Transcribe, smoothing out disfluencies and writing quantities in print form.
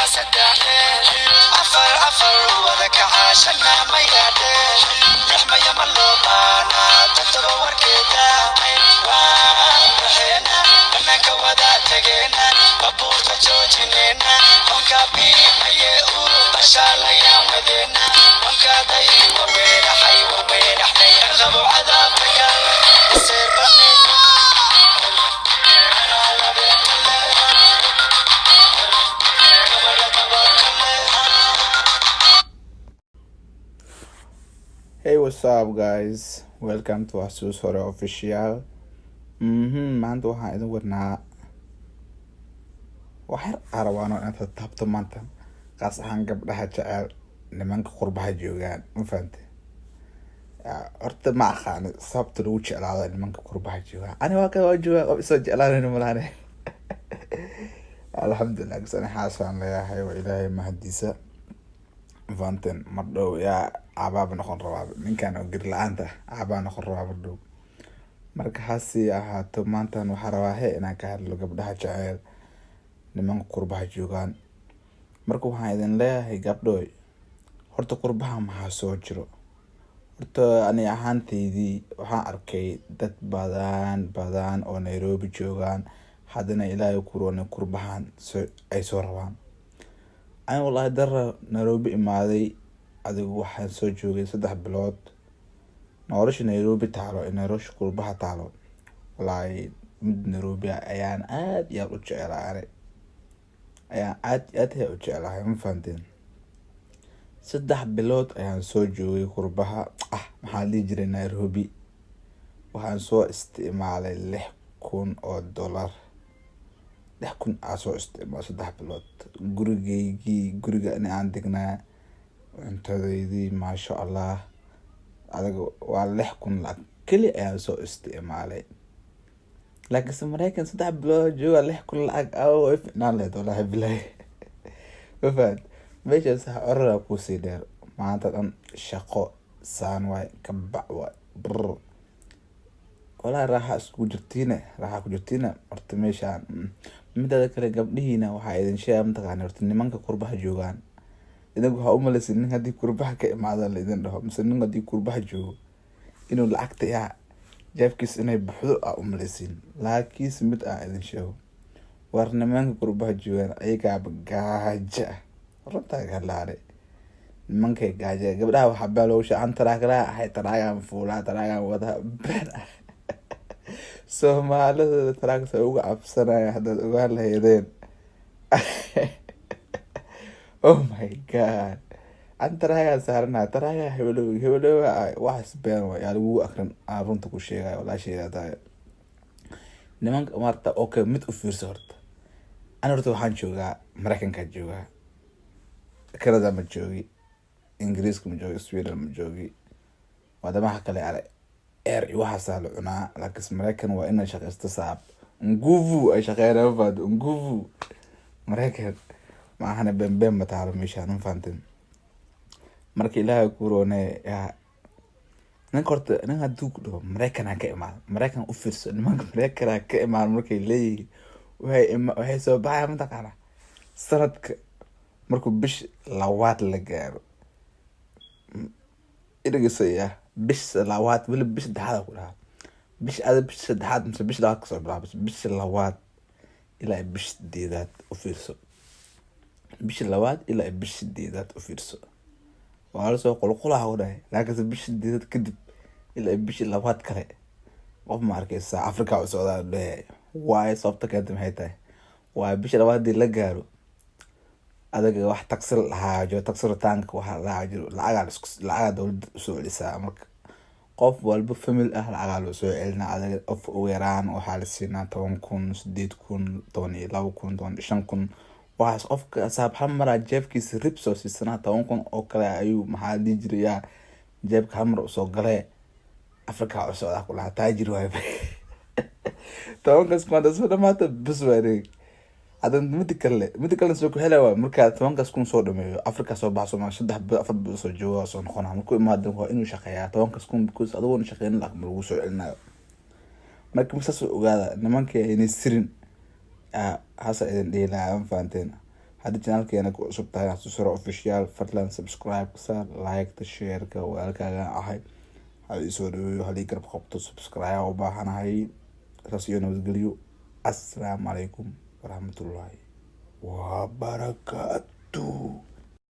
Saddex, afar, afar wada kaca, shanna mayaadhe, lix maya ma loo baanaa, toddoba warkeeda waan baxeena, banaanka wada tegeena, baabuurta joojineena, wanka biimaye u bashaalayaan wadeena, wankaaday waweeraxay waweeraxnay qabo cadaabka gal seerbanay. Anaa labeenta leh, gabadha dabarka leh. Hey, what's up guys? Welcome to Xasuus Hore Official. Maanta waxaan idin wadnaa wax yar aan rabaano inaad taabto maanta, qaas ahaan gabdhaha jecel nimanka qurbaha joogaan. Ma fahante? Horta ma aqaani sababta lagu jeclaado nimanka qurbaha joogaan. Ani waa ka waa joogaa, waa isoo jeclaanayna malaane. Alxamdulilah, kasani xaas aan leeyahay, waa Ilaahay mahadiisa. Fahanteen? Mar dhow yaa aabaaba noqon rabaa, ninkan oo geri la-aanta aabaa noqon rabaa mar dhow. Marka hasi ahaato, maantan waxaa rabaa he inaan ka hadlo gabdhaha jecel nimanka qurbaha joogaan. Marka waxaan idin leeyahay, gabdhoy, horta qurbaha maxaa soo jiro? Horta ani ahaanteydii waxaan arkay dad badan badan oo Nairobi joogaan, haddana Ilaahay kuroone qurbahan ay soo rabaan. Ani wallahi dara Nairobi imaaday, adigu waxaan soo joogay 3 bilood. Nolosha Nairobi taalo iyo nolosha qurbaha taalo, wallahi mid Nairobi ayaan aad iyo aad u jecelahay. Ani ayaan aad iyo aad u jecelahay. Ma fahanteen? 3 bilood ayaan soo joogay qurbaha. Ah, maxaa la dhihi jiray, Nairobi waxaan soo isticmaalay $6,000. 6,000 aa soo isticmaalay 3 bilood. Gurigeygii, guriga ani aan degnaa, cuntadeydii, maasha Allah, adiga waa 6,000 lacag keli ayaan soo isticmaalay. Laakiinse Mareykan 3 bilood jooga, 6,000 lacag aw way ficnaan lahayd, wallahi bilahi. Ma fahant? Meeshaas corara kusii dheer, maanta dhan shaqo saan waay, kabac waay, brr, walahi raaxa isku jirtiine, raaxa ku jirtiine horta meeshaan. Mideeda kale, gabdhihiina waxaa idin sheega, mataqaana, horta nimanka qurbaha joogaan, idinku waxaa umaleysa nin haddii qurbaha ka imaada la idin dhaho, mise nin haddii qurbaha joogo inuu lacagta yaa jeebkiisa inay buxdo aa umaleysiin. Laakiinse mid aan idin sheego, war nimanka qurbaha joogaan ayagaaba gaajo ah. Runtaa ka hadlaane, nimankay gaajo. Gabdhaha waxaa baa loogu sheegay, an taraaglaha ahay, taraagaan fuulaa, taraagaan wadaa, been ah. Soomaalida taraagsa uga cabsanaya haddaad ogaan lahaydeen. Oh my God, an taraagaa saaranaya, taraagaa hebelow hebelow, waxaas been waay, yaa lagugu akrin. Aan runta ku sheegayo, walaasheeda tahay. Nimanka maarta, okay, mid u fiirso horta. Ani horta waxaan joogaa Mareykankaa joogaa, Canada ma joogi, Ingiriiska ma joogi, Sweden ma joogi, wadamaha kale ale eer iyo waxaasaa la cunaa. Laakiinse Mareykan waa inay shaqaysto, saab nguvu ay shaqeynayaan. Ma fahanto? Nguvu Mareykan ma ahane, been been ma taalo meeshaan. Ma fahanteen? Marka Ilaahay ku roone yaa ninka, horta nin hadduu ku dhaho Mareykanaa ka imaada, Mareykan, u fiirso, nimanka Mareykanaa ka imaada markay leeyihiin, waxay soo baxaya, mataqaana, sanadka markuu bish labaad la gaaro. Idhegeysa, bish labaad, weli bish saddexaad ku dhahaa, bish ada bish saddexaad mise bish labaad kasoo bilaabo, bisha labaad ilaa bish sideedaad, u fiirso, bisha labaad ilaa bish sideedaad, u fiirso, waa lasoo qulqulaha ku dhahay. Laakiinse bisha sideedaad kadib ilaa bishi labaad kale, qof ma arkeysa Africa u socdaa leeyahay. Waayo, sababta keenta maxay tahay? Waayo, bisha labaad hadii la gaaro, adaga wax tax la dhahaa jiro, tax returnka waxa la dhahaa jiro, lacagaa laisku lacagaa dowladda usoo celisaa. Marka qof walba family ah lacagaa loo soo celinaa. Adaga qof ugu yaraan waxaa la siinaa 10,000, 8,000, 12,000, 15,000. Waxaas qofka saab hal maraa jeebkiisa rib soo siisanaa. 10,000 oo kale ayuu, maxaa la dhihi jiray, yaa jeebka hal mar usoo galee, Africa u socdaa ku lahaa, taajir waay. 10-kaas kun hadda soo dhamaata, bes waa adeeg. Haddana mida kale soo kuxela waay, markaa 10-kaas kun soo dhameeyo, Africa soo baxso, ma 3 bil, 4 bil soo jooga, soo noqonaa. Markuu imaado waa inuu shaqeeyaa 10-kaas kun, because adigoona shaqeynin lacag ma lagu soo celinayo. Marka saas ogaada, nimanka aynay sirin hasa idin dhihi lahaa. Ma fahanteen? Haddii channelkeena ku cusub tahay, Xasusaro Official, fadlan subscribe saar, like-ta, shareka. Walaalkaaga ahay, hal isoo dhaweeyo, hal ii garab qabto, subscribe u baahanahay. Saas iyo nabadgelyo. Assalaamu calaykum waraxmatullaahi wabarakaatu.